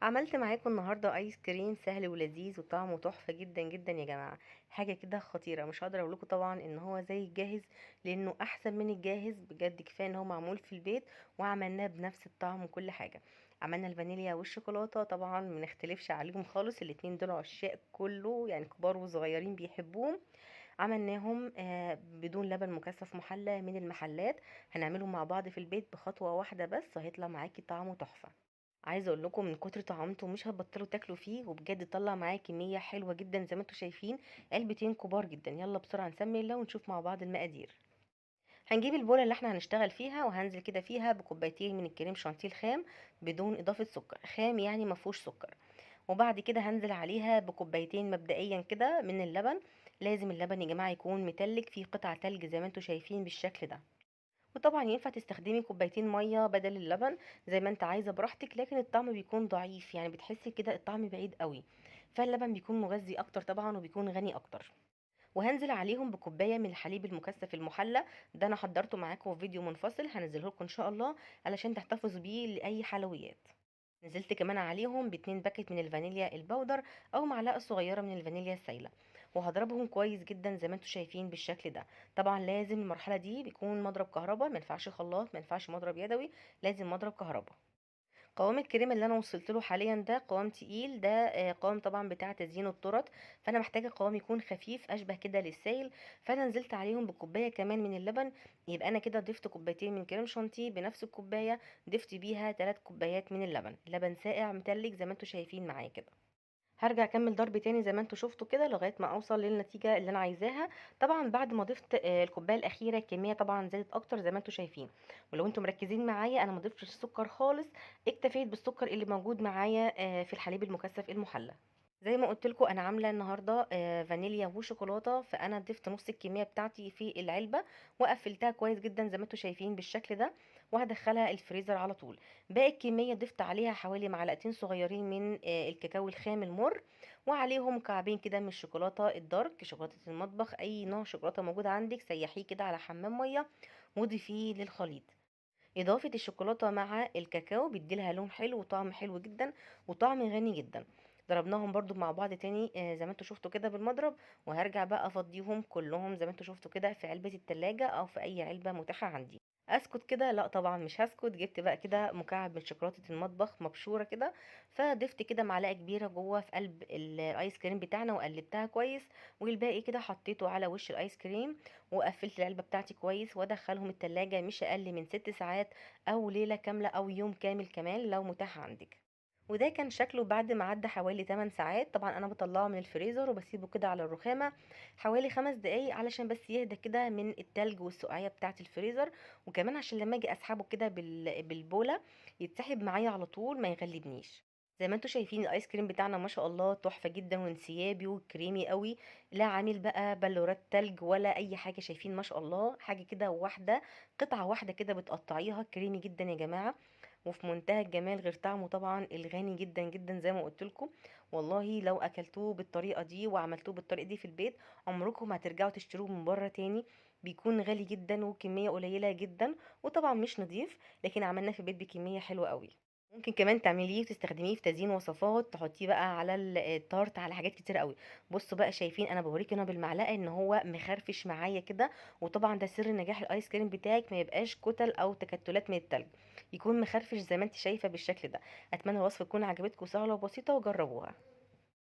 عملت معاكم النهارده ايس كريم سهل ولذيذ وطعمه تحفة جدا جدا يا جماعة. حاجة كده خطيرة، مش هقدر اقول لكم طبعا ان هو زي الجاهز لانه احسن من الجاهز بجد. كفاية ان هو معمول في البيت وعملناه بنفس الطعم وكل حاجة. عملنا الفانيليا والشوكولاتة، طبعا ما نختلفش عليهم خالص، الاتنين دول عشاق كله، يعني كبار وصغيرين بيحبوهم. عملناهم بدون لبن مكثف محلى من المحلات. هنعملهم مع بعض في البيت بخطوة واحدة بس، وهيطلع معاكي طعمه تحفة. عايزه اقول لكم من كتر طعامته مش هتبطلوا تاكلوا فيه، وبجد طلع معايا كمية حلوة جدا زي ما انتم شايفين، علبتين كبار جدا. يلا بسرعة نسمي الله ونشوف مع بعض المقادير. هنجيب البوله اللي احنا هنشتغل فيها، وهنزل كده فيها بكوبايتين من الكريم شانتيه الخام بدون اضافه سكر، خام يعني ما فيهوش سكر. وبعد كده هنزل عليها بكوبايتين مبدئيا كده من اللبن. لازم اللبن يا جماعة يكون متلج، فيه قطع تلج زي ما انتم شايفين بالشكل ده. وطبعا ينفع تستخدمي كوبايتين مية بدل اللبن زي ما انت عايزه براحتك، لكن الطعم بيكون ضعيف، يعني بتحسي كده الطعم بعيد قوي، فاللبن بيكون مغذي اكتر طبعا وبيكون غني اكتر. وهنزل عليهم بكوبايه من الحليب المكثف المحلى ده، انا حضرته معاكم في فيديو منفصل هنزله لكم ان شاء الله علشان تحتفظوا بيه لاي حلويات. نزلت كمان عليهم باتنين باكت من الفانيليا ال powder او معلقه صغيرة من الفانيليا السايله، وهضربهم كويس جدا زي ما انتم شايفين بالشكل ده. طبعا لازم المرحلة دي بيكون مضرب كهرباء، ما ينفعش خلاط، ما ينفعش مضرب يدوي، لازم مضرب كهرباء. قوام الكريمة اللي انا وصلت له حاليا ده قوام تقيل، ده قوام طبعا بتاع تزيين التورت، فانا محتاجه قوام يكون خفيف اشبه كده للسائل. فانا نزلت عليهم بكوبايه كمان من اللبن، يبقى انا كده ضفت كوبايتين من كريم شانتيه بنفس الكوباية ضفت بيها 3 كوبايات من اللبن، لبن ساقع متلج زي ما انتم شايفين معايا كده. هرجع اكمل ضرب تاني زي ما انتم شفتوا كده لغاية ما اوصل للنتيجة اللي انا عايزاها. طبعا بعد ما ضفت الكوباية الاخيرة الكمية طبعا زادت اكتر زي ما انتم شايفين. ولو انتم مركزين معايا انا ما ضفتش السكر خالص، اكتفيت بالسكر اللي موجود معايا في الحليب المكثف المحلى. زي ما قلت لكم انا عامله النهارده فانيليا وشوكولاته، فانا ضفت نص الكمية بتاعتي في العلبة وقفلتها كويس جدا زي ما انتم شايفين بالشكل ده، وهدخلها الفريزر على طول. باقي الكمية ضفت عليها حوالي معلقتين صغيرين من الكاكاو الخام المر، وعليهم مكعبين كده من الشوكولاتة ال dark، شوكولاتة المطبخ، اي نوع شوكولاتة موجود عندك سيحيه كده على حمام مية وضيفيه للخليط. اضافه الشوكولاتة مع الكاكاو بيديلها لون حلو وطعم حلو جدا وطعم غني جدا. ضربناهم برضو مع بعض تاني زي ما انتوا شفتوا كده بالمضرب، وهرجع بقى افضيهم كلهم زي ما انتوا شفتوا كده في علبة التلاجة او في اي علبة متاحة عندي. اسكت كده؟ لا طبعا مش هسكت. جبت بقى كده مكعب من شوكولاتة المطبخ مبشورة كده، فضفت كده معلقة كبيرة جوه في قلب الايس كريم بتاعنا وقلبتها كويس، والباقي كده حطيته على وش الايس كريم وقفلت العلبة بتاعتي كويس، وادخلهم التلاجة مش اقل من 6 ساعات او ليلة كاملة او يوم كامل كمان لو متاح عندك. وده كان شكله بعد ما عدى حوالي 8 ساعات. طبعا انا بطلعه من الفريزر وبسيبه كده على الرخامه حوالي 5 دقايق علشان بس يهدى كده من التلج والسقعيه بتاعه الفريزر، وكمان عشان لما اجي اسحبه كده بالبوله يتسحب معايا على طول ما يغلبنيش. زي ما انتم شايفين الايس كريم بتاعنا ما شاء الله تحفة جدا وانسيابي وكريمي قوي، لا عامل بقى بلورات تلج ولا اي حاجة، شايفين ما شاء الله حاجة كده واحدة، قطعه واحدة كده بتقطعيها، كريمي جدا يا جماعة وفي منتهى الجمال، غير طعمه طبعا الغني جدا جدا زي ما قلت لكم. والله لو اكلتوه بالطريقة دي وعملتوه بالطريقة دي في البيت عمركم ما هترجعوا تشتروه من بره تاني، بيكون غالي جدا وكمية قليله جدا وطبعا مش نظيف، لكن عملناه في البيت بكمية حلوة قوي. ممكن كمان تعمليه وتستخدميه في تزيين وصفات، تحطيه بقى على التارت، على حاجات كتير قوي. بصوا بقى شايفين انا بوريكم هنا بالمعلقه ان هو مخرفش معايا كده، وطبعا ده سر نجاح الايس كريم بتاعك، ما يبقاش كتل او تكتلات من التلج، يكون مخرفش زي ما انت شايفه بالشكل ده. اتمنى الوصفة تكون عجبتكم، سهلة وبسيطة وجربوها.